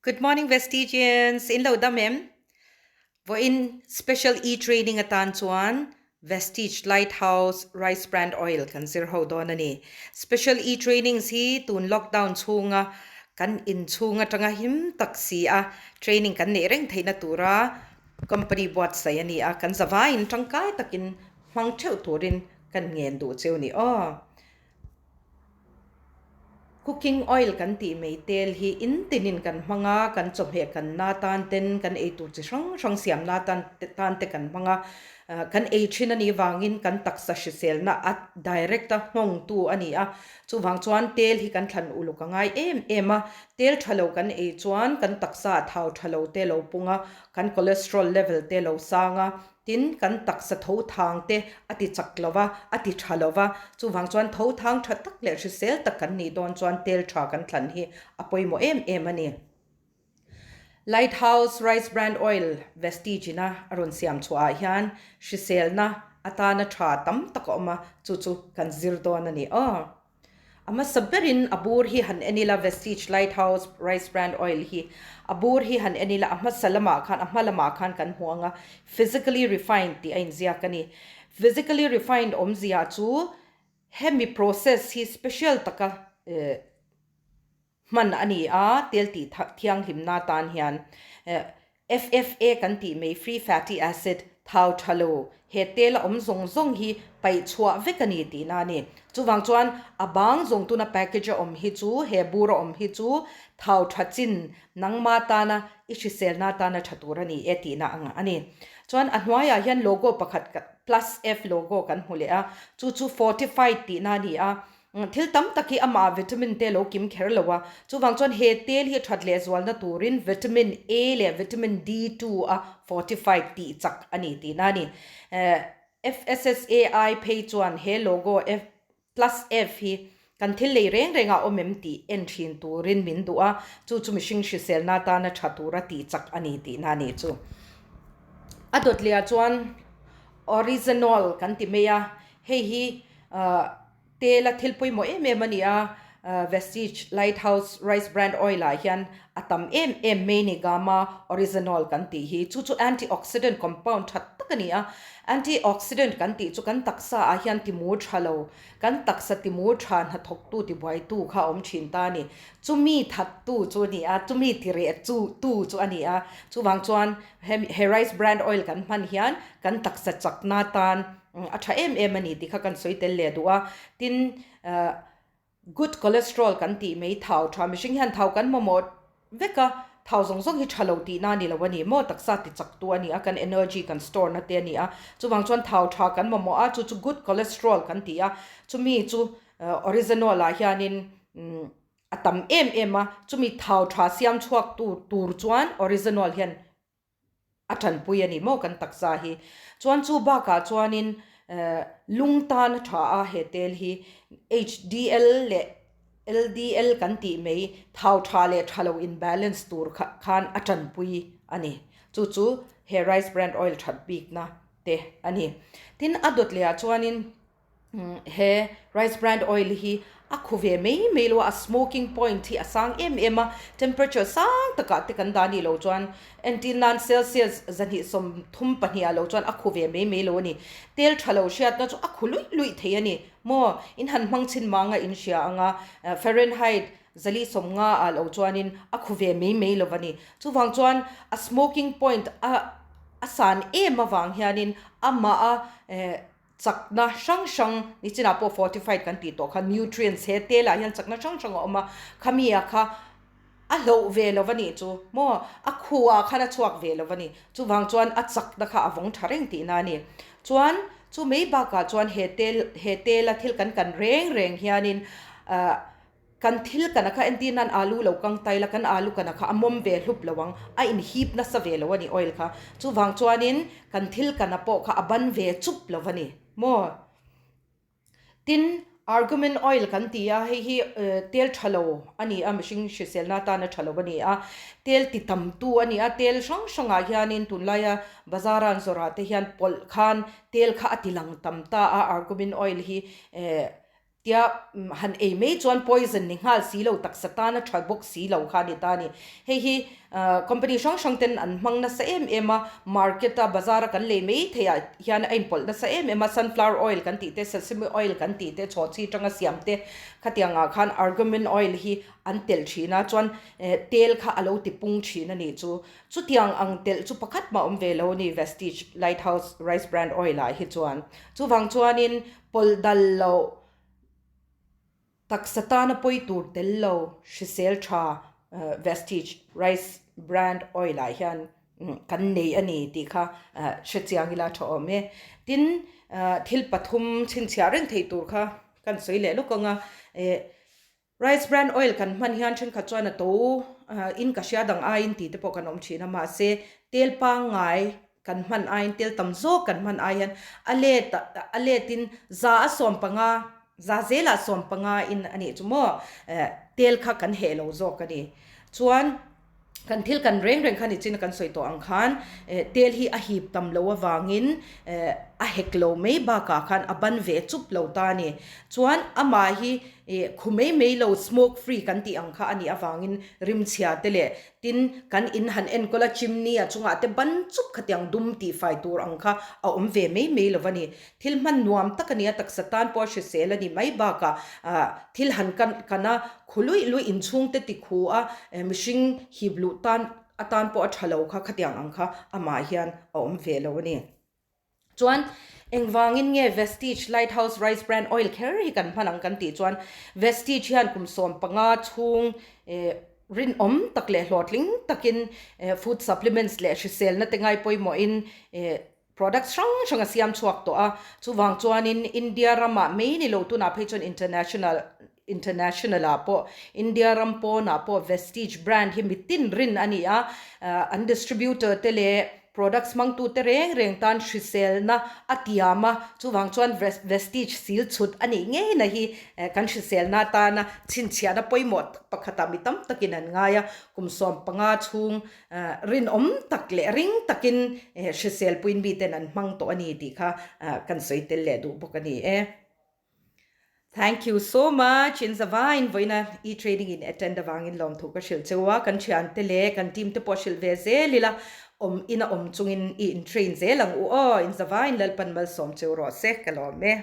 Good morning Vestigians! In lo dam em? Vawiin special e-training atan chuan Vestige Lighthouse Rice Bran Oil kan zir ho dawn a ni. Special e-trainings hi tun lockdown chhunga kan inchhung atanga him tak si a training kan neih reng theihna tura company buatsaih a ni a, kan zavaiin tangkai takin hmang theuh turin kan ngen duh cheu ni aw. Cooking oil kan tih mai tel hi in tinin kan hmang a, kan chawhmeh kan na tan ten, kan ei tur chi hrang hrang siam na tan tan te kan hmang a, kan ei thin a nih vangin kan taksa hriselna a direct a nghawng tu a ni a, chuvang chuan tel hi kan thlan uluk a ngai em em a, tel tha lo kan ei chuan kan taksa ah thau tha lo te lo pung a, kan cholesterol level te lo sang a, Tin, kan taksa tho thang te a ti chak lo va, a ti tha lo va, chuvang chuan tho thang tha tak leh hrisel tak kan nih dawn chuan tel tha kan thlan hi a pawimawh em em a ni. Lighthouse Rice Bran Oil Vestige ina a rawn siam chhuah ah hian hriselna atana tha tam tak a awm a, chu chu kan zir dawn a ni aw. A hmasa berin a bur hi han en ila Vestige Lighthouse Rice Bran Oil hi a bur hi han en ila a hmasa lamah khan a hma lamah khan kan hmu ang a physically refined tih a inziak a ni. Physically refined awmzia chu hemi process hi special taka eh Hman a ni a, tel tih thianghlimna atan hian FFA kan tih mai, free fatty acid, thau tha lo, he tel a awm zawng zawng hi paih chhuah vek a ni tihna a ni. Chuvang chuan a bang zawng tuna package a awm hi chu, he bur a awm hi chu thau tha chin nangma tana i hriselna atana tha tur a ni e tihna ang a ni. Chuan a hnuaiah hian logo pakhat plus F logo kan hmu leh a, chu chu fortified tihna a ni a, Thil tam tak hi amah vitamin te lo kim kher lo a, chuvang chuan he tel hi that leh zualna turin vitamin A leh vitamin D2 a fortified tih chak a ni tihna a ni. FSSAI phei chuan he logo F plus F hi kan thil lei reng reng ah awm em tih en thin turin min duh a, chu chu mihring hriselna atana tha tura tih chak a ni tihna a ni chu. A dawt leh ah chuan Oryzanol kan ti mai a, hei hi Tela thil pawimawh em em a ni a, Vestige Lighthouse Rice Bran Oil ah hian a tam em em mai ni Gamma Oryzanol kan tih hi. Chu chu antioxidant compound tha tak a ni a, antioxidant kan tih chu kan taksa ah hian timur tha lo, kan taksa timur tha hnathawktu tibuaitu kha a awm thin ta a ni. Chumi thattu chu a ni a, chumi tireh chu tu chu a ni a, chuvang chuan he Rice Bran Oil kan hman hian kan taksa chakna tan A tha em em a ni tih kha kan sawi tel leh duh a. Tin, good cholesterol kan tih mai thau tha mihring hian thau kan mamawh vek a, thau zawng zawng hi tha lo tihna a ni lo a ni maw, taksa ti chak tu a ni a, kan energy kan store na te a ni a. Chuvang chuan thau tha kan mamawh a, chu chu good cholesterol kan ti a, chumi chu oryzanol ah hianin a tam em em a, chumi thau tha siam chhuak tu tur chuan oryzanol hian a tanpui a ni maw kan taksa hi. Chuan chu bakah chuanin lung tan a tha a he tel hi HDL leh LDL kan tih mai thau tha leh tha lo in balance tur khan a tanpui a ni. Chu chu he rice bran oil that bikna te a ni. Tin a dawt leh ah chuanin He rice bran oil hi a khu ve mai mai lo a, a smoking point hi a sang em em a, temperature sang takah te kan dah anih loh chuan entir nan celsius 232 ah loh chuan a khu ve mai mai lo a ni. Tel tha lo hriatna chu a khu luih luih thei a ni maw? In han hmang chhin manga in hria ang a, Fahrenheit 450 ah loh chuanin a khu ve mai mai lo a ni. Chuvang chuan a smoking point a a san em avang hianin amah a eh Chakna hrang hrang, nichinah pawh fortified kan tih tawh kha, nutrients he telah hian chakna hrang hrang a awm a, khami ah kha a hloh ve lo va nih chu maw, a khu ah khan a chhuak ve lo va ni, chuvang chuan a chakna kha a vawng tha reng tihna a ni. Chuan chu mai bakah chuan he tel he tela thil kan kan reng reng hianin ah Kan thil kana kha entir nan alu lo kang tai la, kan alu kana kha a mawm ve hlup lo ang, a inhip nasa ve lo a ni oil kha. Chuvang chuanin kan thil kana pawh kha a ban ve chup lo a ni maw? Tin, argument oil kan ti a, hei hi tel tha lo a ni a, mihring hriselna atana tha lo a ni a, tel ti tamtu a ni a, tel hrang hrangah hianin tunlaia bazar-a an zawrhah te hian pawlh khan tel kha a ti lang tam ta a, argument oil hi eh. Tia han ei mai chuan poison ni nghal si lo, taksa tana tha bawk si lo kha a ni ta a ni. Hei hi company hrang hrang ten an hmang nasa em em a, market a bazar a kan lei mai theih ah hian a inpawlh nasa em em a, sunflower oil kan tih te, sesame oil kan tih te, chhawhchhi tanga siam te khatiang ah khan argomin oil hi an telh thin a, chuan tel kha a lo ti pung thin a nih chu. Chutiang ang telh chu pakhat mah awm ve lo a ni Vestige Lighthouse Rice Bran Oil ah hi chuan. Chuvang chuanin Pawlh dal loh, taksa tana pawi tur tel lo, hrisel tha Vestige Rice Brand Oil ah hian kan nei a ni tih kha hre chiang ila tha awm e. Tin, thil pathum chhinchhiah reng thei tur kha kan sawi leh lawk ang a. Rice bran oil kan hman hian thenkhat chuan a to in ka hria dang aiin tih te pawh kan awm thin a, mahse tel pangngai kan hman aiin tel tam zawk kan hman ai hian a let a letin 115 za zelah 15 in a nih chu maw tel kha kan heh lo zawk a ni. Chuan Kan thil kan reng reng kha nichin a kan sawi tawh ang khan tel hi a hip tam lo avangin a hek lo mai bakah khan a ban ve chup lo ta a ni. Chuan amah hi khu mai mai lo smoke free kan tih ang kha a nih avangin rimchhia te leh tin kan in han enkawl a chimney a chungah te ban chup khatiang dum tihfai tur ang kha a awm ve mai mai lo va ni. Thil hman nuam tak a ni a, taksa tan pawh a hrisel a ni mai bakah thil han kan a, khu luih luih inchhungte ti khu a, mihring hip luh tan atan pawh a tha lo kha khatiang ang kha amah hian a awm ve lo a ni. Chuan engvangin nge Vestige Lighthouse Rice Bran Oil kher hi kan hman ang kan tih chuan Vestige hian kum 15 chhung rinawm tak leh hlawhtling takin food supplements leh hriselna te ngai pawimawhin Products hrang hrang a siam chhuak tawh a, chuvang chuanin India ramah mai ni lo tunah phei chuan international international ah pawh India ram pawnah pawh Vestige brand hi mitin rin a ni a, an distributor te leh products hmangtu te reng reng tan hriselna a tiam a, chuvang chuan Vestige sil chhut a nih ngei na hi kan hriselna atana chhinchhiahna pawimawh tak pakhatah mi tam takin an ngai a, kum 15 chhung Rinawm tak leh ring takin hrisel puin miten an hmang tawh a ni tih kha kan sawi tel leh duh bawk a ni e. Thank you so much in zavain vawiina e training in attend avangin lawmthu ka hrilh cheu a, kan thiante leh kan team te pawh hrilh ve zel ila awm ina awm chungin i in train zel ang u aw, in zavain Lalpan malsawm cheu rawh se ka lawm e.